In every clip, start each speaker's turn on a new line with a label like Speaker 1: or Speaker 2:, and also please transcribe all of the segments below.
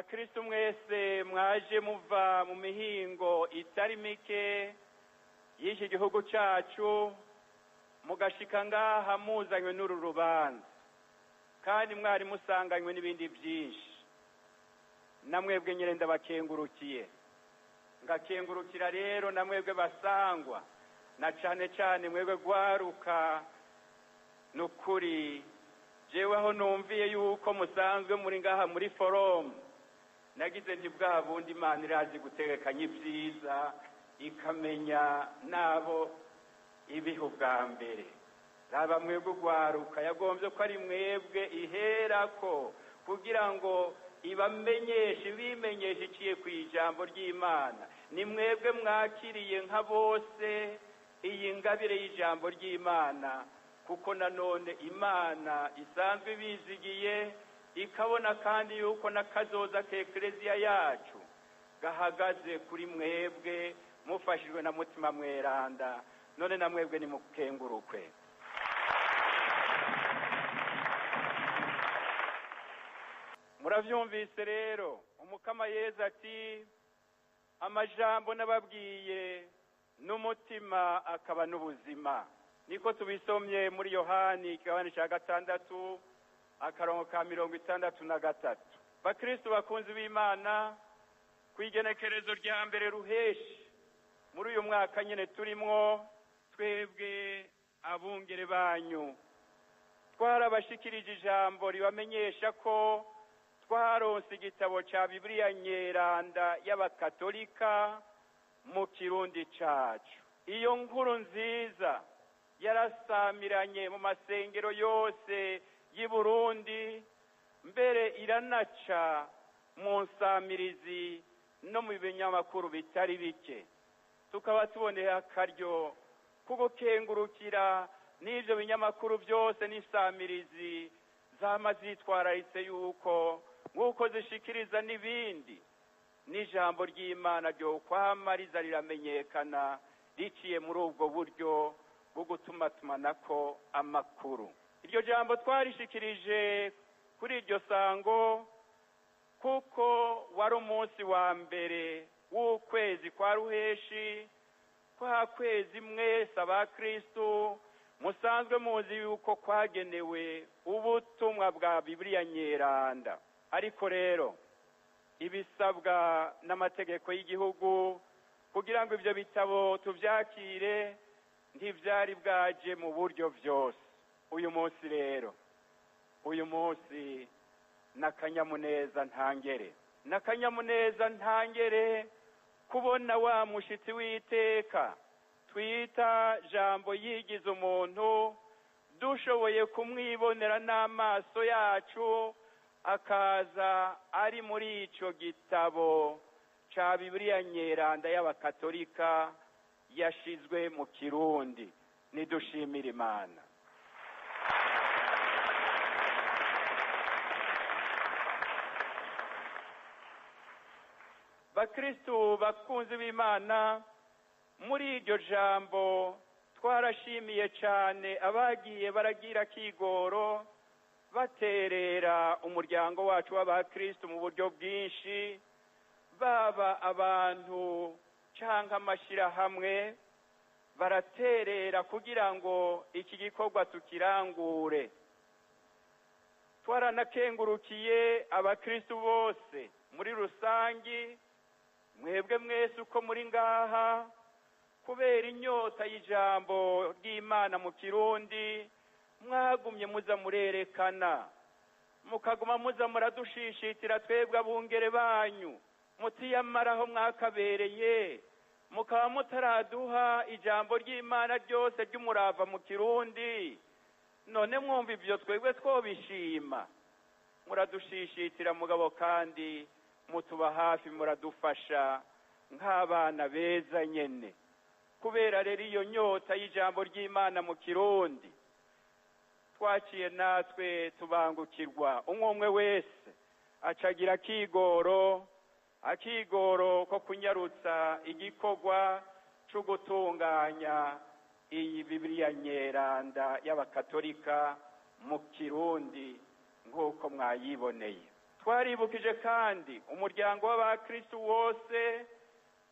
Speaker 1: Bakristo mwese mwaje muva mu mihingo itari mike y'iki gihugu cacu, mugashika ngaha muzanywe n'uru rubanza, kandi mwari musanganywe n'ibindi byinshi, namwebwe nyine ndabakengurukiye. Ngakengurukira rero namwebwe basangwa, na cane cane mwebwe gwaruka. Nukuri jewe aho numviye yuko musanzwe muri ngaha muri forum, nagize nti bwa bundi Imana irazi gutegekanya ibyiza, ikamenya nabo ibiha ubwa mbere. Raba mwebwe ugwaruka, yagombye ko ari mwebwe iherako kugira ngo ibamenyeshe, ibimenyeshe iciye ku ijambo ry'Imana. Ni mwebwe mwakiriye nka bose iyi ngabire y'ijambo ry'Imana, kuko nanone Imana isanzwe ibizigiye, ikabona kandi yuko n'akazoza k'Ekleziya yacu gahagaze kuri mwebwe, mufashijwe na Mutima Mweranda. None na mwebwe nimukengurukwe. Muravyumvise rero, Umukama Yezu ati amajambo nababwiye n'umutima akaba n'ubuzima. Niko tubisomye muri Yohani ikigabane ca 6 akarongo ka 63. Bakristo bakunzi b'Imana, kw'igenekerezo rya mbere ruheshi muri uyu mwaka nyene turimwo, twebwe abungere banyu twarabashikirije ijambo ribamenyesha ko twaronse igitabo ca Bibiliya Nyeranda y'Abakatolika mu Kirundi cacu. Iyo nkuru nziza yarasamiranye mu masengero yose y'i Burundi, mbere iranaca mu nsamirizi no mu binyamakuru bitari bike. Tukaba tuboneye akaryo ko gukengurukira n'ivyo binyamakuru byose n'insamirizi zama zitwararitse yuko nk'uko zishikiriza n'ibindi, n'ijambo ry'Imana ryo kwamariza riramenyekana riciye muri ubwo buryo bwo gutumatumanako amakuru. Iryo jambo twarishikirije kuri iryo sango kuko wari umunsi wa mbere w'ukwezi kwa ruheshi, kwa kwezi mwese abakristo musanzwe muzi yuko kwagenewe ubutumwa bwa Bibiliya Nyeranda. Ariko rero ibisabwa n'amategeko y'igihugu kugira ngo ivyo bitabo tuvyakire ntivyari bwaje mu buryo vyose. Uyu munsi rero, uyu munsi n'akanyamuneza ntangere, n'akanyamuneza ntangere kubona wa mushitsi w'iteka twita Jambo yigize umuntu, dushoboye kumwibonera n'amaso yacu, akaza ari muri ico gitabo ca Bibiliya Nyeranda y'Abakatolika yashizwe mu Kirundi. Nidushimira Imana. Bakristo bakunzi b'Imana, muri iryo jambo twarashimiye cane abagiye baragira kigoro baterera umuryango wacu w'abakristo mu buryo bwinshi, baba abantu canke amashirahamwe, baraterera kugira ngo iki gikorwa tukirangure. Twaranakengurukiye abakristo bose muri rusangi, mwebwe mwese uko muri ngaha, kubera inyota y'ijambo ry'Imana mu Kirundi mwagumye muza murerekana, mukaguma muza muradushishitira twebwe abungere banyu, mutiyamaraho mwakabereye, mukaba mutaraduha ijambo ry'Imana ryose ry'umurava mu Kirundi. None mwumva ivyo twebwe twobishima. Muradushishitira mugabo kandi mutuba hafi, muradufasha nk'abana beza nyene. Kubera rero iyo nyota y'ijambo ry'Imana mu Kirundi, twaciye natwe tubangukirwa. Umwe wese acagira akigoro, akigoro ko kunyarutsa igikorwa co gutunganya iyi Bibiliya Nyeranda y'Abakatolika mu Kirundi nk'uko mwayiboneye. Twaribukije kandi umuryango w'abakristu wose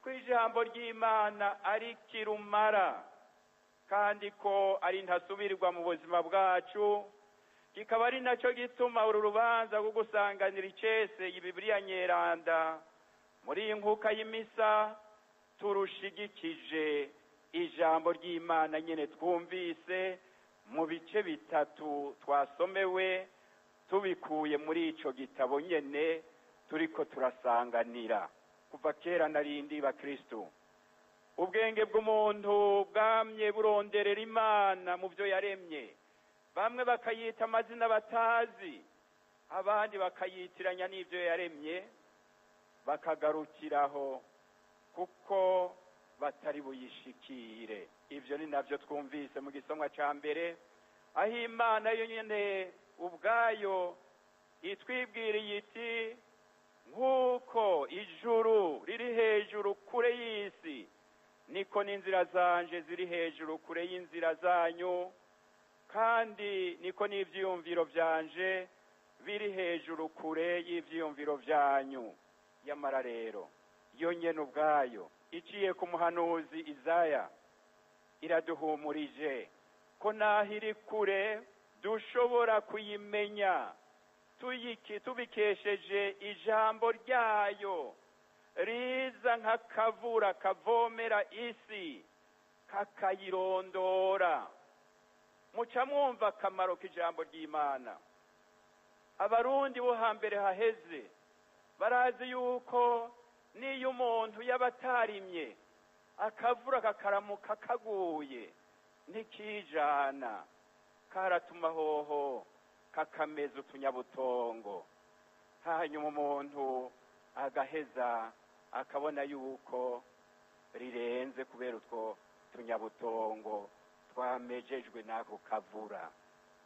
Speaker 1: ko ijambo ry'Imana ari kirumara kandi ko ari ntasubirwa mu buzima bwacu, kikaba ari nacyo gituma uru rubanza rwo gusanganira icese iyi Bibiliya Nyeranda muri iyi nkuka y'imisa turushigikije ijambo ry'Imana nyene twumvise mu bice bitatu twasomewe, tubikuye muri ico gitabo nyene turiko turasanganira. Kuva kera narindi bakristu, ubwenge bw'umuntu bwamye buronderera Imana mu byo yaremye, bamwe bakayita amazina batazi, abandi bakayitiranya n'ibyo yaremye, bakagarukiraho kuko batari buyishikire. Ibyo ni navyo twumvise mu gisomwa ca mbere, aho Imana yo nyene ubwayo itwibwiriye iti: nk'uko ijuru riri hejuru kure y'isi, niko n'inzira zanje ziri hejuru kure y'inzira zanyu, kandi niko n'ivyiyumviro vyanje biri hejuru kure y'ivyiyumviro vyanyu. Yamara rero yo nyene ubwayo iciye ku muhanuzi Izaya iraduhumurije ko naho iri kure dushobora kuyimenya tubikesheje ijambo ryayo riza nk'akavura kavomera isi kakayirondora. Muca mwumva akamaro k'ijambo ry'Imana. Abarundi bo hambere haheze barazi yuko n'iyo umuntu yabatarimye akavura kakaramuka kaguye ntikijana, karatuma hoho kakameza utunyabutongo, hanyuma umuntu agaheza akabona yuko rirenze kubera utwo tunyabutongo twamejejwe n'ako kavura,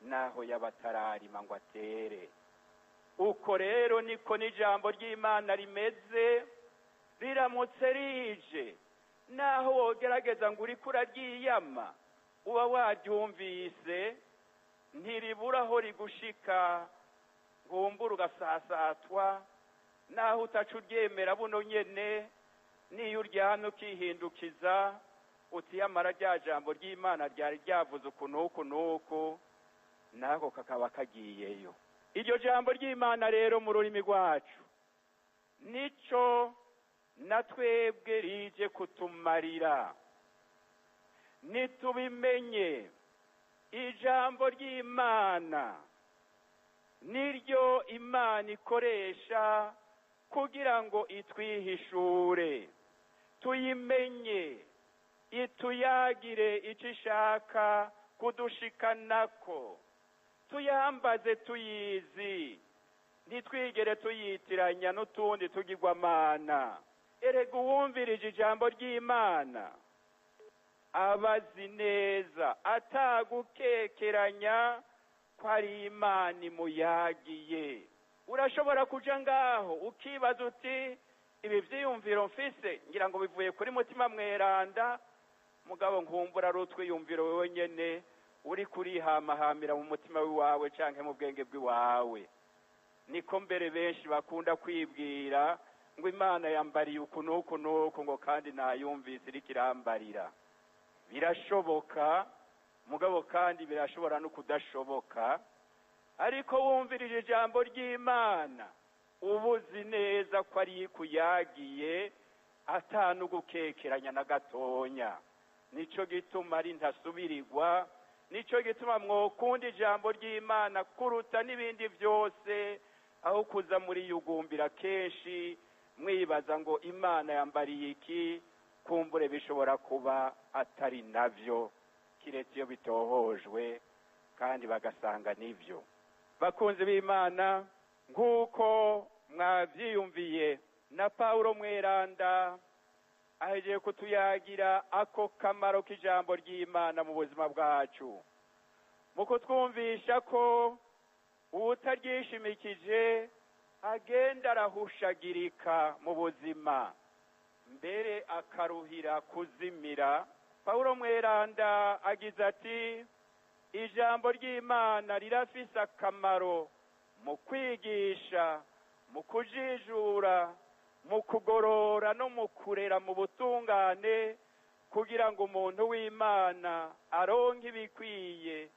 Speaker 1: naho yabatararima ngo atere. Uko rero niko n'ijambo ry'Imana rimeze, riramutse rije naho wogerageza ngo uriko uraryiyama, uba waryumvise ntiribura aho rigushika, ngumbura ugasasatwa, naho utaca uryemera buno nyene, niyo uryana ukihindukiza utiyamara rya jambo ry'Imana ryari ryavuze uku n'uku n'uku, nako kakaba kagiyeyo. Iryo jambo ry'Imana rero mu rurimi rwacu nico na twebwe rije kutumarira. Nitubimenye, ijambo ry'Imana niryo Imana ikoresha kugira ngo itwihishure, tuyimenye, ituyagire icyo ishaka kudushikanako, tuyambaze tuyizi, ntitwigere tuyitiranya n'utundi tugirwamana. Erega uwumvirije ijambo ry'Imana abazi neza atagukekeranya ko ari Imana imuyagiye. Urashobora kuja ngaho ukibaza uti: ibi vyiyumviro mfise ngira ngo bivuye kuri Mutima Mweranda, mugabo nkumbura ari utwiyumviro wewe nyene uri kurihamahamira mu mutima wiwawe canke mu bwenge bw'iwawe. Niko mbere benshi bakunda kwibwira ngo Imana yambariye uku n'uku n'uku, ngo kandi nayumvise iriko irambarira. Birashoboka, mugabo kandi birashobora no kudashoboka. Ariko wumvirije ijambo ry'Imana ubuzi neza ko ari ikuyagiye atanugukekeranya na gatonya. Nico gituma ari ntasubirirwa, nico gituma mwokunda ijambo ry'Imana kuruta n'ibindi byose, aho kuza muri yugumbira kenshi mwibaza ngo Imana yambariye iki, kumbure bishobora kuba atari navyo, kiretse iyo bitohojwe kandi bagasanga nivyo. Bakunzi b'Imana, nk'uko mwavyiyumviye na Paulo Mweranda ahejeje kutuyagira ako kamaro k'ijambo ry'Imana mu buzima bwacu, mu kutwumvisha ko uwutaryishimikije agenda arahushagirika mu buzima, mbere akaruhira kuzimira. Paulo Mweranda agize ati: ijambo ry'Imana rirafise akamaro mu kwigisha, Mu kujijura, mu kugorora no mu kurera mu butungane, kugira ngo umuntu w'Imana aronke ibikwiye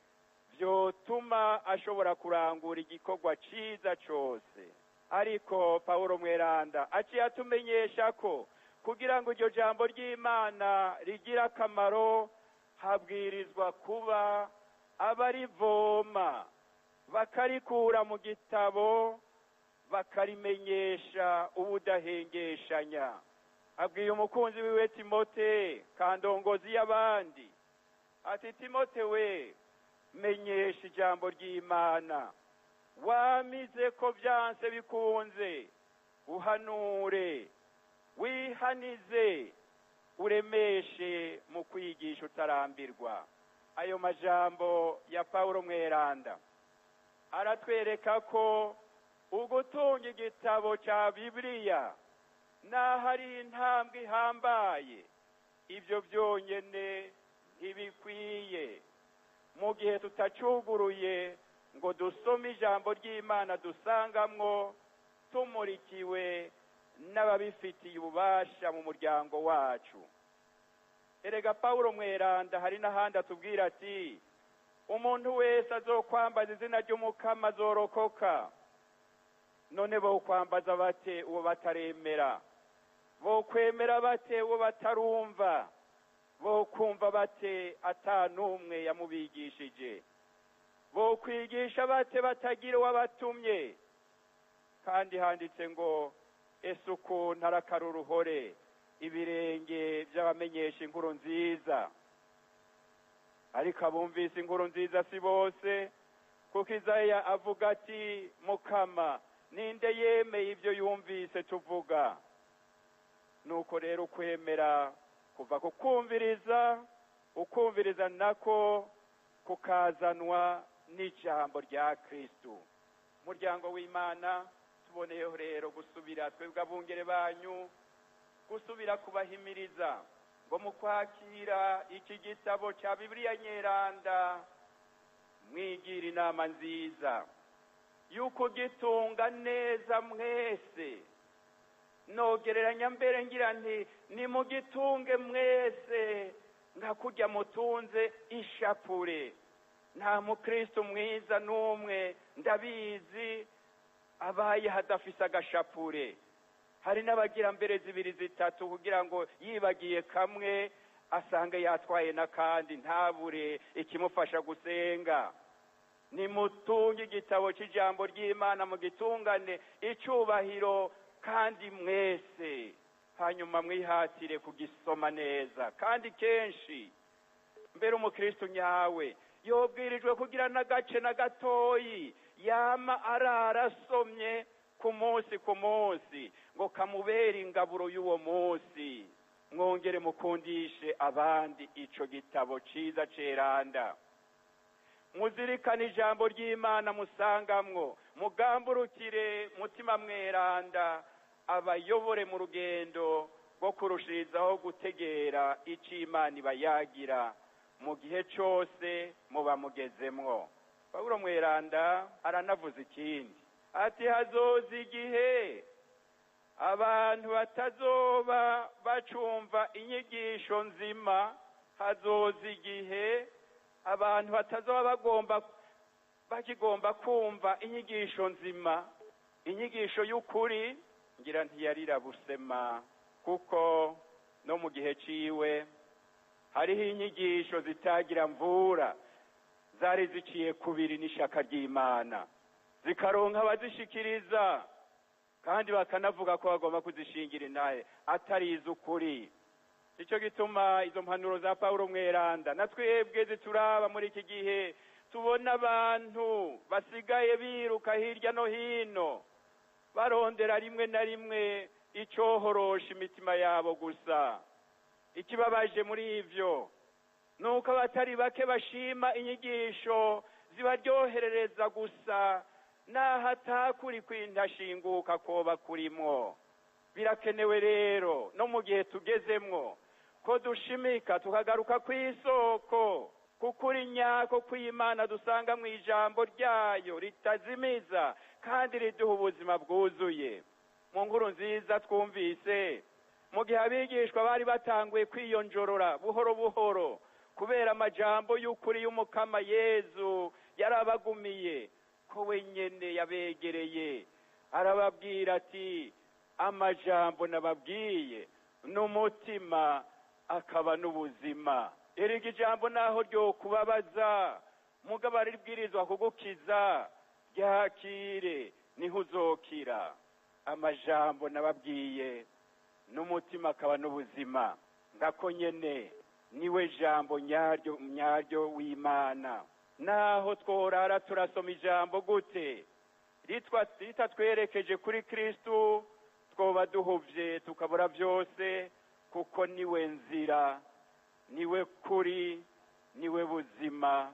Speaker 1: vyotuma ashobora kurangura igikorwa ciza cose. Ariko Pawulo mweranda aciye atumenyesha ko kugira ngo iryo jambo ry'Imana rigire akamaro, habwirizwa kuba abarivoma, bakarikura mu gitabo, bakarimenyesha ubudahengeshanya. Abwiye umukunzi wiwe Timote, kandongozi y'abandi, ati: "Timote we, menyesha ijambo ry'Imana, wamize ko byanse bikunze, uhanure, wihanize, uremeshe mu kwigisha utarambirwa." Ayo majambo ya Pawulo mweranda aratwereka ko ugutunga igitabo cya Bibiliya, naho ari intambwe ihambaye, ibyo byonyine ntibikwiye mu gihe tutacuguruye ngo dusome ijambo ry'Imana dusangamwo, tumurikiwe n'ababifitiye ububasha mu muryango wacu. Erega Pawulo mweranda hari n'ahandi atubwira ati: "Umuntu wese azokwambaza izina ry'Umukama azorokoka." None bokwambaza bate uwo bataremera? Bokwemera bate uwo batarumva? Bokumva bate ata n'umwe yamubigishije? Bokwigisha bate batagira uwabatumye? Kandi handitse ngo: "Ese ukuntu arakara uruhore ibirenge by'abamenyesha inkuru nziza!" Ariko abumvise inkuru nziza si bose, kuko Izaya avuga ati: "Mukama, ninde yemeye ibyo yumvise tuvuga?" Nuko rero ukwemera kuva ku kumviriza, ukumviriza nako kukazanwa n'ijambo rya Kristu. Umuryango w'Imana, tuboneyeho rero gusubira, twebwe abungere banyu, gusubira kubahimiriza ngo mu kwakira iki gitabo cya Bibiliya Nyeranda, mwigira inama nziza y'uko gitunga neza mwese. Nogereranya mbere ngira nti: nimugitunge mwese nka kurya mutunze ishapure. Nta mukristo mwiza n'umwe ndabizi abaye hadafise agashapure. Hari n'abagira mbere zibiri, zitatu, kugira ngo yibagiye kamwe asange yatwaye n'akandi, ntabure ikimufasha gusenga. Nimutunge igitabo cy'ijambo ry'Imana, mugitungane icubahiro kandi mwese, hanyuma mwihatire kugisoma neza kandi kenshi. Mbere umukristo nyawe yobwirijwe kugira n'agace na gatoyi yama arara asomye ku munsi ku munsi, ngo kamubere ingaburo y'uwo munsi. Mwongere mukundishe abandi ico gitabo ciza ceranda, muzirikane ijambo ry'Imana musangamwo, mugamburukire Mutima Mweranda abayobore mu rugendo rwo kurushirizaho gutegera ico Imana ibayagira mu gihe cose muba mugezemwo. Pawulo mweranda aranavuze ikindi, ati: "Hazoza igihe abantu batazoba bacumva inyigisho nzima, hazoza igihe abantu batazoba bagomba bakigomba kumva inyigisho nzima, inyigisho y'ukuri." Ngira ntiyarira busema, kuko no mu gihe ciwe hariho inyigisho zitagira mvura zari ziciye kubiri n'ishaka ry'Imana, zikaronka abazishikiriza, kandi bakanavuga ko bagomba kuzishingira intahe atari iz'ukuri. Nicyo gituma izo mpanuro za Pawulo mweranda na twebwe zituraba muri iki gihe tubona abantu basigaye biruka hirya no hino, barondera rimwe na rimwe icohorosha imitima yabo gusa. Ikibabaje muri ivyo nuko abatari bake bashima inyigisho zibaryoherereza gusa, naho atakuri kwintashinguka koba kurimwo. Birakenewe rero no mu gihe tugezemwo ko dushimika tukagaruka ku isoko. Kuko uri nyako kw'Imana dusanga mu ijambo ryayo ritazimiza kandi riduha ubuzima bwuzuye. Mu nkuru nziza twumvise, mu gihe abigishwa bari batanguye kwiyonjorora buhoro buhoro kubera amajambo y'ukuri y'Umukama Yezu yarabagumiye, ko wenyene yabegereye arababwira ati: amajambo nababwiye n'umutima akaba n'ubuzima. Erega ijambo naho ryokubabaza, mugabo aribwirizwa kugukiza, ryakire niho uzokira. Amajambo nababwiye n'umutima akaba n'ubuzima. Ngako nyene niwe jambo nyaryo nyaryo w'Imana. Naho tworara turasoma ijambo gute ritatwerekeje kuri Kristu, twoba duhuvye tukabura byose, kuko niwe nzira, niwe kuri, niwe buzima,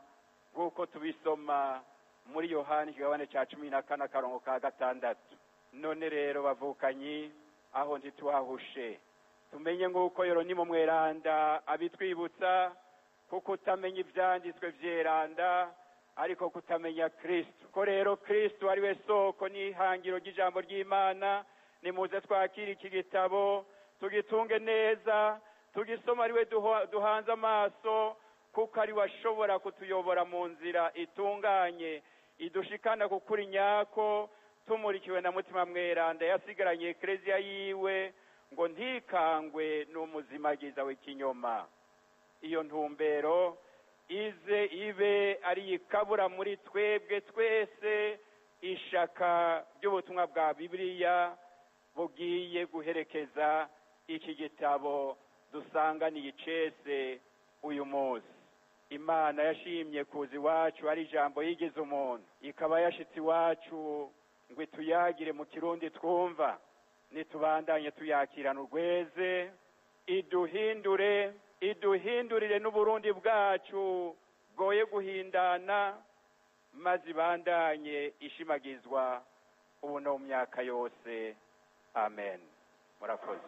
Speaker 1: nk'uko tubisoma muri Yohani ikigabane ca 14 akarongo ka 6. None rero bavukanyi, aho ntituhahushe, tumenye nk'uko Yeronimo Mweranda abitwibutsa, kuko utamenya ivyanditswe vyeranda ariko kutamenya Kristu. Ko rero Kristu ari we soko n'ihangiro ry'ijambo ry'Imana, nimuze twakire iki gitabo tugitunge neza, tugisoma ari we duhanze amaso, kuko ari we ashobora kutuyobora mu nzira itunganye idushikana ku kuri nyako, tumurikiwe na Mutima Mweranda yasigaranye Ekleziya yiwe ngo ntikangwe n'umuzimagiza w'ikinyoma. Iyo ntumbero ize ibe ari ikabura muri twebwe twese ishaka ry'ubutumwa bwa Bibiliya bugiye guherekeza iki gitabo dusanganiye icese uyu munsi. Imana yashimye kuza iwacu ari ijambo yigize umuntu, ikaba yashitse iwacu ngo ituyagire mu kirundi twumva. Nitubandanye tuyakirana urweze, iduhindure, iduhindurire n'Uburundi bwacu bwoye guhindana, maze ibandanye ishimagizwa ubu no mu myaka yose. Amen. Murakoze.